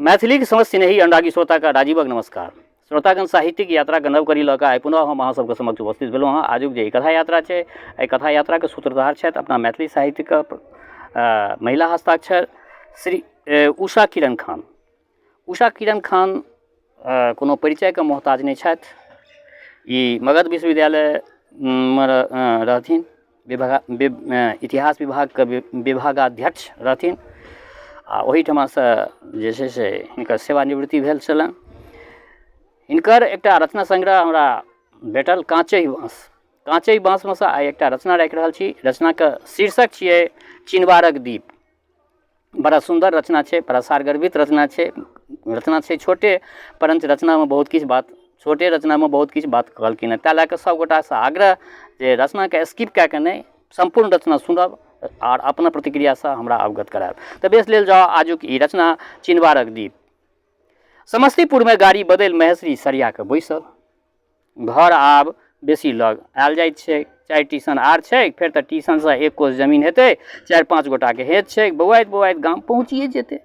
मैथिलीक समस्त स्नेही अनुरागी श्रोताके राजीवक नमस्कार। श्रोतागण, साहित्यिक यात्राके नव कड़ी लऽ कऽ आइ पुनः हम अहाँ सबके समक्ष उपस्थित भेलहुँ हँ। आजुक जे ई कथा यात्रा छै, एहि कथा यात्राके सूत्रधार छथि अपना मैथिली साहित्यके महिला हस्ताक्षर श्री उषा किरण खान। उषा किरण खान कोनो परिचयके मोहताज नहि छथि। ई मगध विश्वविद्यालयमे रहथिन, विभाग इतिहास विभागके विभागाध्यक्ष रहथिन आ ओहिठमासँ जे छै से हिनकर सेवानिवृत्ति भेल छलनि। हिनकर एकटा रचना सङ्ग्रह हमरा भेटल, काँचहि बाँस। काँचहि बाँसमे सँ आइ एकटा रचना राखि रहल छी। रचनाके शीर्षक छियै चिनवारक दीप। बड़ा सुन्दर रचना छै, बड़ा सारगर्भित रचना छै। रचना छै छोटे, परञ्च रचनामे बहुत किछु बात, छोटे रचनामे बहुत किछु बात कहलखिन हँ। ताहि लए कऽ सब गोटासँ आग्रह जे रचनाके स्किप कए कऽ नहि, सम्पूर्ण रचना सुनब आर अपना प्रतिक्रियासँ हमरा अवगत करायब। तऽ बेस, लेल जाउ आजुक ई रचना चिनवारक दीप। समस्तीपुरमे गाड़ी बदलि महेश्वरी सरिया कऽ बैसल। घर आब बेसी लग आयल जाइत छै। 4 टीसन आर छै, फेर तऽ टीसनसँ 1 कोस जमीन हेतै। 4-5 गोटाके हेत छै, बौआइत बौआइत गाम पहुँचिए जेतै।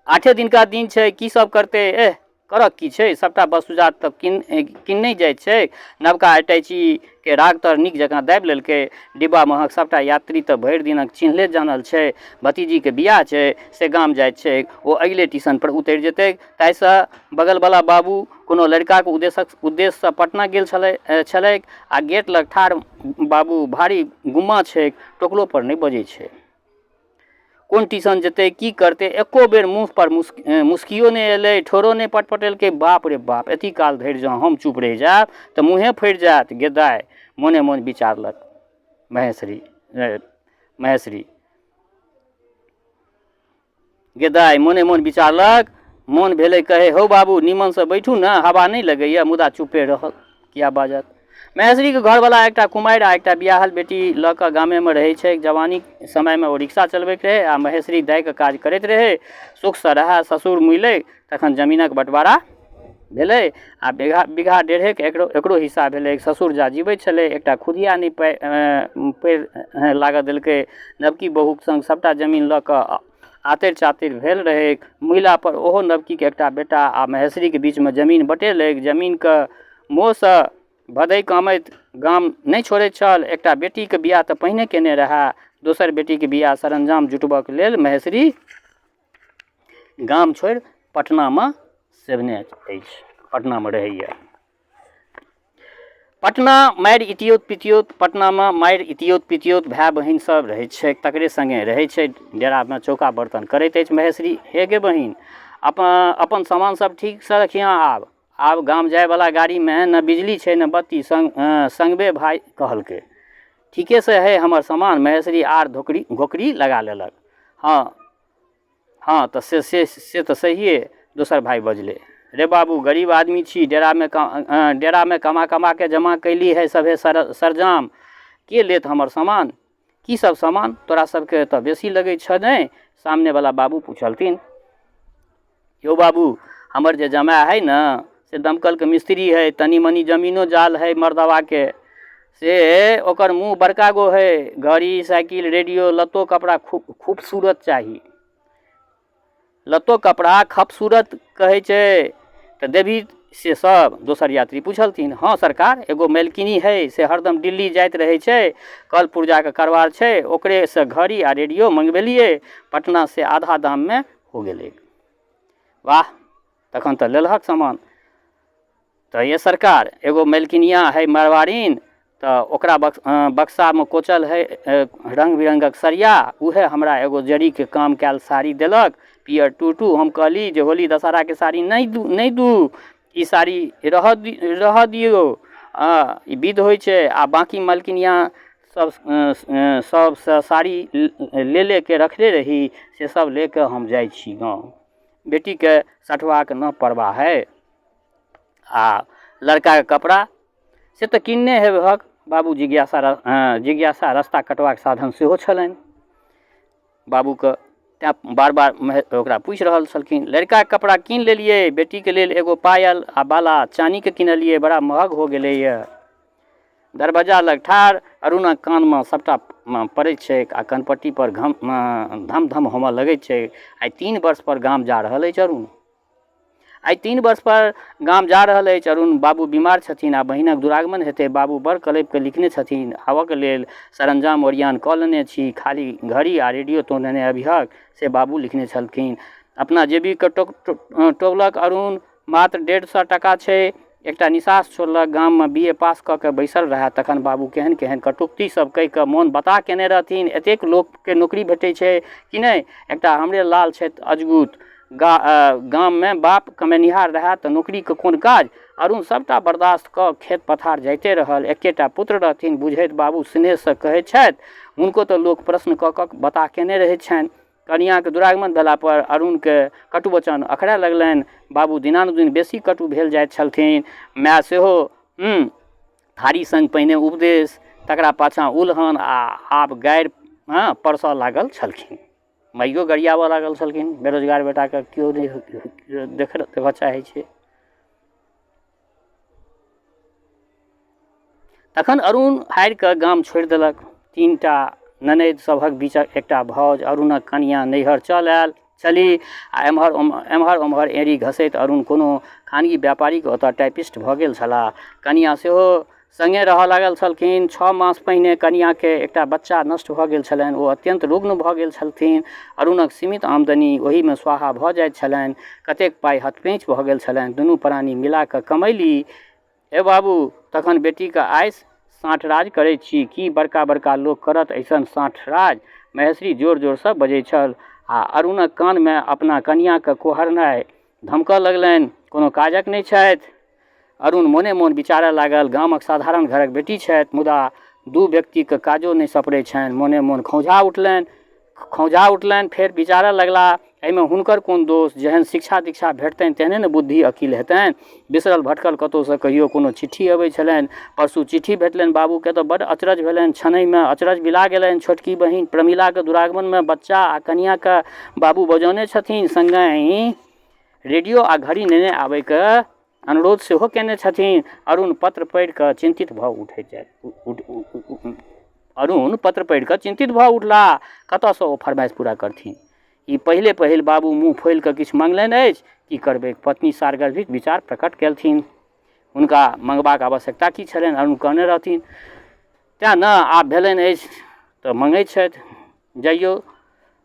8 दिनका दिन छै, की सब करतै? एह, करक की छै, सबटा वस्तुजात तऽ कीन नहि जाइत छै। नवका अटैचीके राग तर नीक जकाँ दाबि लेलकै। डिब्बा महक सबटा यात्री तऽ भरि दिनक चिन्हले जानल छै। भतीजीके बियाह छै, से गाम जाइत छै, ओ अगिले टीसनपर उतरि जेतै। ताहिसँ बगलवला बाबू कोनो लड़िकाके उद्देश्यसँ पटना गेल छलैक आ गेट लग ठाढ़ बाबू भारी गुम्मा छैक, टोकलोपर नहि बजै छै। कोन टीसन जेतै, की करतै, एको बेर मुँहपर मुस्कियो नहि एलै, ठोरो नहि पटपटेलकै। बाप रे बाप, एती काल धरि जँ हम चुप रहि जायब तऽ मुँहे फटि जायत। गे दाइ, मोने मोन विचारलक महेश्वरी। महेश्वरी गे दाइ, मोने मोन विचारलक। मोन भेलै कहै, हौ बाबू, निमनसँ बैठू ने, हवा नहि लगैए। मुदा चुपे रहल, किया बाजत। महेश्वरीके घरवला एकटा कुमारि आ एकटा बियाहल बेटी लऽ कऽ गामेमे रहै छै। जवानी समयमे ओ रिक्शा चलबैत रहै आ महेश्वरी दाइके काज करैत रहै। सुखसँ रहए। ससुर मुइलै तखन जमीनक बँटवारा भेलै आ बीघा बीघा डेढ़ेक एकरो एकरो हिस्सा भेलै। ससुर जा जीबै छलै, एकटा खुदिया नहि पएर लागऽ देलकै। नवकी बहुक सङ्ग सभटा जमीन लऽ कऽ आतरि चातरि भेल रहै। मुइलापर ओहो नवकीके एकटा बेटा आ महेश्वरीके बीचमे जमीन बटेलै। जमीनके मोहसँ भदइ कामैत गाम नहि छोड़ैत छल। एकटा बेटीके बियाह तऽ पहिने केने रहए, दोसर बेटीके बियाह सरंजाम जुटबऽके लेल महेश्वरी गाम छोड़ि पटनामे सेवने अछि, पटनामे रहैए। पटना मारि इतियोत पितियोत पटनामे मारि इतियोत पितियोत भाय बहिन सब रहै छै, तकरे सङ्गे रहै छै। डेरामे चौका बर्तन करैत अछि महेश्वरी। हे गे बहिन, अपन अपन सामान सब ठीकसँ रखिहँ। आब गाम जाइवला गाड़ीमे ने बिजली छै ने बत्ती। सङ्गबे भाय कहलकै, ठीकेसँ हइ हमर सामान? महेश्वरी आर धोकड़ी घोकड़ी लगा लेलक। हँ हँ तऽ से से से तऽ सहिए, दोसर भाय बजलै। रे बाबू, गरीब आदमी छी, डेरामे कमा कमाके जमा कयली है सभे सरजाम, के लेत हमर सामान? की सब सामान? तोरा सबके तऽ बेसी लगै छऽ नहि? सामनेवला बाबू पुछलथिन। यौ बाबू, हमर जे जमाय हइ ने से दमकलके मिस्त्री हइ, तनी मनी जमीनो जाल हइ मरदबाके, से ओकर मुँह बड़का गो हइ, घड़ी, साइकिल, रेडियो, लत्तो कपड़ा खूब खूबसूरत चाही। लत्तो कपड़ा खपसूरत कहै छै तऽ देबही से सब? दोसर यात्री पुछलथिन। हँ सरकार, एगो मेलकिनी हइ से हरदम दिल्ली जाइत रहै छै, कल पुर्जाके कारबार छै, ओकरेसँ घड़ी आ रेडियो मङ्गबेलियै पटना से, आधा दाममे हो गेलै। वाह, तखन तऽ लेलहक सामान। तऽ ये सरकार, एगो मेलकिनिया है मरवारिन, तऽ ओकरा बक्सामे कोचल है रङ्ग बिरङ्गक सरिया। उहे हमरा एगो जरीके काम कयल साड़ी देलक, पियर टू टू। हम कहली जे होली दशहराके साड़ी नहि दू, नहि दू, ई साड़ी रहऽ दियौ, ई विध होइ छै। आ बाँकी मलकिनिया सब सबसँ साड़ी ले लेके रखने रही, से सब ले कऽ हम जाइ छी गाँव। बेटीके सठुआके नह परबा हइ आ लड़काके कपड़ा से तऽ किनने हेबहक? बाबू जिज्ञासा रस्ता कटबाक साधन सेहो छलनि बाबूके, तैँ बार बार ओकरा पूछि रहल छलखिन। लड़काके कपड़ा कीन लेलियै, बेटीके लेल एगो पायल आ बाला चानीके किनलियै, बड़ा महग हो गेलैए। दरबज्जा लग ठाढ़ अरुणक कानमे सभटा पड़ैत छैक आ कनपट्टीपर घम धम धम होमऽ लगैत छैक। आइ 3 वर्षपर गाम जा रहल अछि अरुण। आइ 3 वर्षपर गाम जा रहल अछि अरुण। बाबू बीमार छथिन आ बहिनक दुरागमन हेतै। बाबू बड़ कलपिकऽ लिखने छथिन आबऽके लेल। सरंजाम ओरियान कऽ लेने छी, खाली घड़ी आ रेडियो तोँ नेने अबिहक, से बाबू लिखने छलखिन। अपना जेबीके टोलक अरुण। मात्र 150 टाका छै। एकटा निसास छोड़लक। गाममे बी ए पास कऽ कऽ बैसल रहए तखन बाबू केहन-केहन कटुक्ति सभ कहि कऽ मोन बताह केने रहथिन। एतेक लोककेँ नोकरी भेटै छै कि नहि? एकटा हमरे लाल छथि अजगुत। गाममे बाप कमेनिहार रहए तऽ नोकरीके कोन काज? अरुण सभटा बर्दाश्त कऽ खेत-पथार जाइते रहल। एकेटा पुत्र रहथिन। बुझैत बाबू स्नेहसँ कहैत छथि। हुनको तऽ लोक प्रश्न कऽ कऽ बताह केने रहैत छनि। कनियाँक दुरागमन भेलापर अरुणकेँ कटुवचन अखरय लगलनि। बाबू दिनानुदिन बेसी कटु भेल जाइत छलथिन। माय सेहो थारी सङ्ग पहिने उपदेश, तकरा पाछाँ उलहन आ आब गारि परसऽ लागल छलखिन। माइयो गरियाबऽ लागल छलखिन। बेरोजगार बेटाके केओ नहि देखऽ चाहै छै। तखन अरुण हारि कऽ गाम छोड़ि देलक। 3टा ननदि सभक बीचक एकटा भाउज अरुणक कनियाँ नैहर चल आयल छलीह आ एम्हर एम्हर ओम्हर एड़ी घसैत अरुण कोनो खानगी व्यापारीक ओतऽ टाइपिस्ट भऽ गेल छलाह। कनियाँ सेहो सङ्गे रहऽ लागल छलखिन। 6 मास पहिने कनियाँके एकटा बच्चा नष्ट भऽ गेल छलनि। ओ अत्यन्त रुग्ण भऽ गेल छलथिन। अरुणक सीमित आमदनी ओहीमे स्वाहा भऽ जाइत छलनि। कतेक पाइ हथपेँच भऽ गेल छलनि। दुनू प्राणी मिला कऽ कमैली। हे बाबू, तखन बेटीके आइस साँठ राज करै छी। की बड़का-बड़का लोक करत अइसन साँठ राज? महेश्वरी जोर-जोरसँ बजै छल आ अरुणक कानमे अपना कनियाँके कुहरनाइ धमकऽ लगलनि। कोनो काजक नहि छथि। अरुण मोने-मोन विचारऽ लागल। गामक साधारण घरक बेटी छथि, मुदा दू व्यक्तिक काजो नहि सपरै छनि। मोने-मोन खौंझा उठलनि। खौंझा उठलनि। फेर विचारऽ लगलाह, एहिमे हुनकर कोन दोष? जेहन शिक्षा-दीक्षा भेटतनि तेहने ने बुद्धि अकिल हेतनि। बिसरल भटकल कतहुसँ कहियो कोनो चिट्ठी अबै छलनि। परसू चिट्ठी भेटलनि बाबूकेँ तऽ बड्ड अचरज भेलनि। क्षणहिमे अचरज बिला गेलनि। छोटकी बहिन प्रमिलाक दुरागमनमे बच्चा आ कनियाँकेँ बाबू बजौने छथिन। संगहि रेडियो आ घड़ी नेने आबैके अनुरोध सेहो कयने छथिन। अरुण पत्र पढ़ि कऽ चिन्तित भऽ उठैत जाइत अरुण पत्र पढ़ि कऽ चिन्तित भऽ उठलाह। कतऽसँ ओ फरमाइश पूरा करथिन? ई पहिले पहिल बाबू मुँह फोलि कऽ किछु मङ्गलनि अछि। की करबैक? पत्नी सारगर्भित विचार प्रकट कयलथिन। हुनका मङ्गबाक आवश्यकता की छलनि? अरुण कहने रहथिन। तेँ ने आब भेलनि अछि तऽ मङ्गै छथि। जइयौ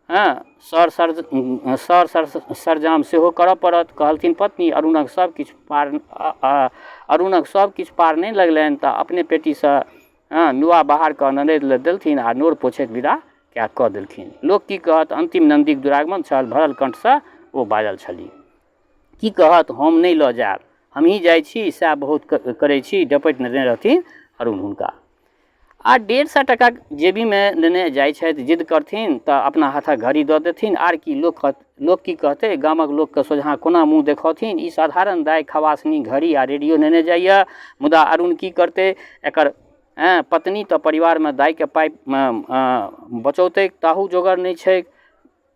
हँ सर सर सर सर सरजाम सेहो करऽ पड़त, कहलथिन पत्नी। अरुणक सब किछु पार अरुणक सब किछु पार नहि लगलनि तऽ अपने पेटीसँ हँ नुआ बाहर कऽ ननदि लए देलथिन आ नोर पोछैत विदा कए कऽ देलखिन। लोक की कहत? अन्तिम ननदिक दुरागमन छल। भरल कण्ठसँ ओ बाजल छलीह। की कहत? हम नहि लऽ जायब। हमही जाइ छी, सएह बहुत करै छी। डपटि नेने रहथिन अरुण हुनका। आ 150 टाका जेबीमे लेने जाइ छथि। जिद्द करथिन तऽ अपना हाथक घड़ी दऽ देथिन। आर की? लोक लोक की कहतै? गामक लोकके सोझाँ कोना मुँह देखौथिन? ई साधारण दाइ खवासनी घड़ी आ रेडियो नेने जाइए। मुदा अरुण की करतै? एकर पत्नी तऽ परिवारमे दाइके पाइ बचौतैक ताहू जोगर नहि छैक।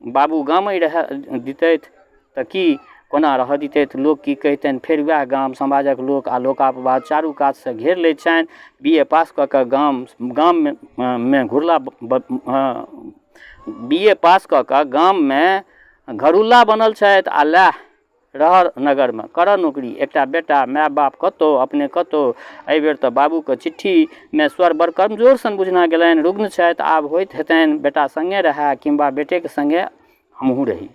बाबू गामे रहऽ दितथि तऽ की कोना रहऽ दितथि? लोक की कहितनि? फेर वएह गाम समाजक लोक आ लोकापवाद चारू कातसँ घेर लैत छनि। बी ए पास कऽ कऽ गाम गाममे मे घुरला बी ए पास कऽ कऽ गाममे घरुल्ला बनल छथि आ लएह रहऽ नगरमे करऽ नौकरी। एकटा बेटा, माय बाप कतहु, अपने कतहु। एहिबेर तऽ बाबूके चिट्ठीमे स्वर बड़ कमजोर सन बुझना गेलनि। रुग्ण छथि, आब होइत हेतनि बेटा सङ्गे रहए किंवा बेटेक सङ्गे हमहूँ रही।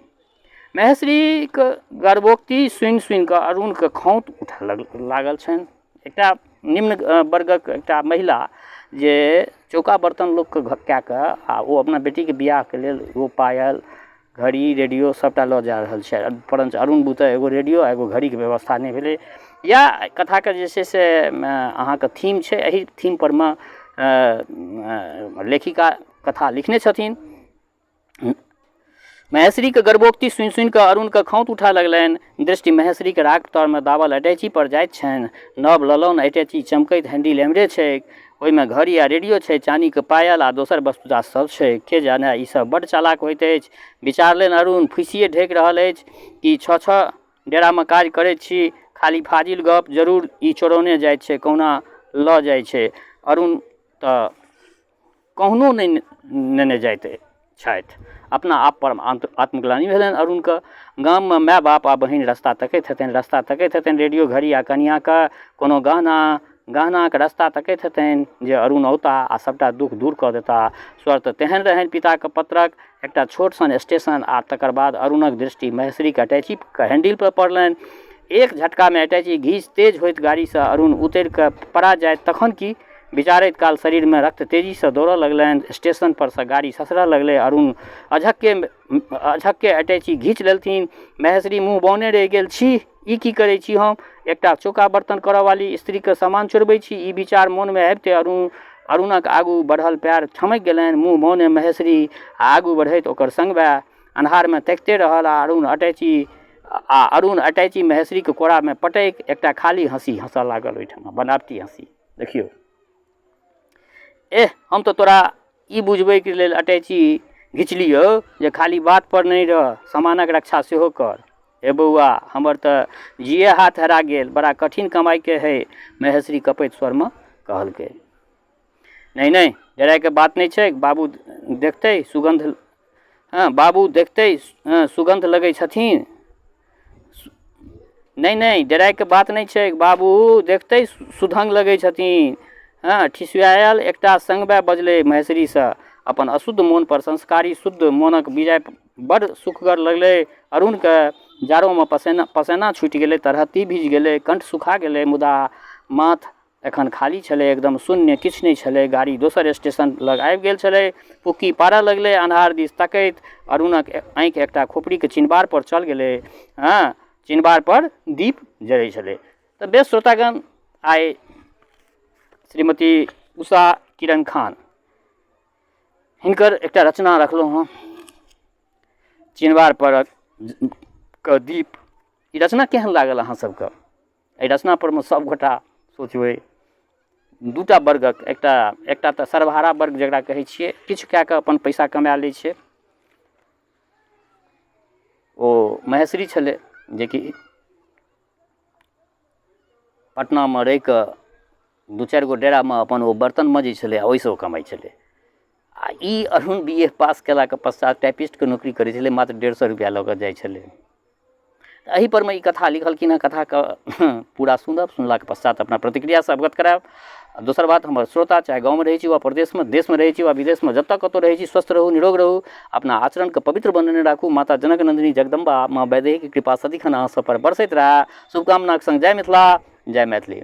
महेश्वरीक गर्वोक्ति सुनि सुनि कऽ अरुणके खौंत उठऽ लागल छनि। एकटा निम्न वर्गक एकटा महिला जे चौका बर्तन लोकके कए कऽ आ ओ अपना बेटीके बियाहके लेल ओ पायल, घड़ी, रेडियो सभटा लऽ जा रहल छै, परञ्च अरुण बुते एगो रेडियो आ एगो घड़ीके व्यवस्था नहि भेलै। इएह कथाके जे छै से अहाँके थीम छै। एहि थीमपर मे लेखिका कथा लिखने छथिन। महेश्वरीके गर्भोक्ति सुनि सुनि कऽ अरुणके खौंत उठऽ लगलनि। दृष्टि महेश्वरीके राग तरमे दाबल अटैची पर जाइत छनि। नव ललौन अटैची, चमकैत हैंडिल एम्हरे छैक, ओहिमे घड़ी आ रेडियो छै, चानीके पायल आ दोसर वस्तुजात सब छै। के जाने, ई सब बड्ड चालाक होइत अछि, विचारलनि अरुण। फुसिए ढकि रहल अछि कि छओ छओ डेरामे काज करैत छी। खाली फाजिल गप। जरूर ई चोरौने जाइत छै, कहुना लऽ जाइ छै। अरुण तऽ कहुनो नहि नेने जाइत छथि। अपना आपपर आत्मग्लानि भेलनि अरुणके। गाममे माय बाप आ बहिन रस्ता तकैत हेतनि, रस्ता तकैत हेतनि रेडियो घड़ी आ कनिआँके कोनो गहना, गहनाके रस्ता तकैत हेतनि जे अरुण औता आ सभटा दुःख दूर कऽ देता। स्वर तऽ तेहन रहनि पिताके पत्रक। एकटा छोट सन स्टेशन आ तकर बाद अरुणक दृष्टि महेश्वरीके अटैचीके हैंडिलपर पड़लनि। एक झटकामे अटैची घीच तेज होइत गाड़ीसँ अरुण उतरि कऽ पड़ा जाइत तखन की? विचारैत काल शरीरमे रक्त तेजीसँ दौड़ऽ लगलनि। स्टेशन परसँ गाड़ी ससरऽ लगलै। अरुण अझक्के अझक्के अटैची घीच लेलथिन। महेश्वरी मुँह बौने रहि गेल। छी, ई की करै छी हम? एकटा चौका बर्तन करऽवाली स्त्रीके सामान चोरबै छी? ई विचार मोनमे आबिते अरुणक आगू बढ़ल पएर ठमकि गेलनि। मुँह बौने महेश्वरी आ आगू बढ़ैत ओकर संगबा अन्हारमे तकिते रहल आ अरुण अटैची महेश्वरीके कोरामे पटकि एकटा खाली हँसी हँसऽ लागल। ओहिठाम बनावटी हँसी देखियौ। एह, हम तऽ तोरा ई बुझबैके लेल अटैची घिचलियौ जे खाली बातपर नहि रह, सामानक रक्षा सेहो कर। हे बौआ, हमर तऽ जीए हाथ हेरा गेल, बड़ा कठिन कमाइके हइ, महेश्वरी कँपैत स्वरमे कहलकै। नहि नहि, डराइके बात नहि छै, बाबू देखतै सुगन्ध, हँ बाबू देखतै सुगन्ध लगै छथिन। नहि नहि, डराइके बात नहि छै, बाबू देखतै सुधङ्ग लगै छथिन। हँ ठिसियाएल एकटा सङ्गबा बजलै महेश्वरीसँ। अपन अशुद्ध मोनपर संस्कारी शुद्ध मोनक विजय बड्ड सुखगर लगलै अरुणके। जाड़ोमे पसेना पसेना छुटि गेलै, तरहत्थी भीज गेलै, कण्ठ सुखा गेलै, मुदा माथ एखन खाली छलै, एकदम शून्य, किछु नहि छलै। गाड़ी दोसर स्टेशन लग आबि गेल छलै। पुक्की पारऽ लगलै। अन्हार दिस तकैत अरुणक आँखि एकटा खोपड़ीके चिनबारपर चल गेलै। हँ, चिनबारपर दीप जरै छलै। तऽ बेस श्रोतागण, आइ श्रीमती उषा किरण खान हिनकर एकटा रचना रखलहुँ हँ, चिनबार पर के दीप। ई रचना केहन लागल अहाँ सबके? एहि रचना परमे सब गोटा सोचबै। दूटा वर्गक, एकटा एकटा तऽ सर्वहारा वर्ग जकरा कहै छियै, किछु कए कऽ अपन पैसा कमा लै छै, ओ महेश्वरी छलै जेकि पटनामे रहि कऽ दू चारि गो डेरामे अपन ओ बर्तन मजै छलै आ ओहिसँ ओ कमाइ छलै। आ ई अरुण बी ए पास केलाके पश्चात टाइपिस्टके नौकरी करै छलै, मात्र 150 रुपैआ लऽ कऽ जाइ छलै। तऽ एहिपरमे ई कथा लिखलखिन हँ। कथाके पूरा सुनब, सुनलाके पश्चात अपना प्रतिक्रियासँ अवगत करायब। आ दोसर बात, हमर श्रोता चाहे गाँवमे रहै छी वा प्रदेशमे, देशमे रहै छी वा विदेशमे, जतऽ कतहु रहै छी, स्वस्थ रहू, निरोग रहू, अपना आचरणके पवित्र बनेने राखू। माता जनक नन्दिनी जगदम्बा माँ वैदेहीके कृपा सदिखन अहाँ सब पर बरसैत रहए, शुभकामनाके सङ्ग जय मिथिला, जय मैथिली।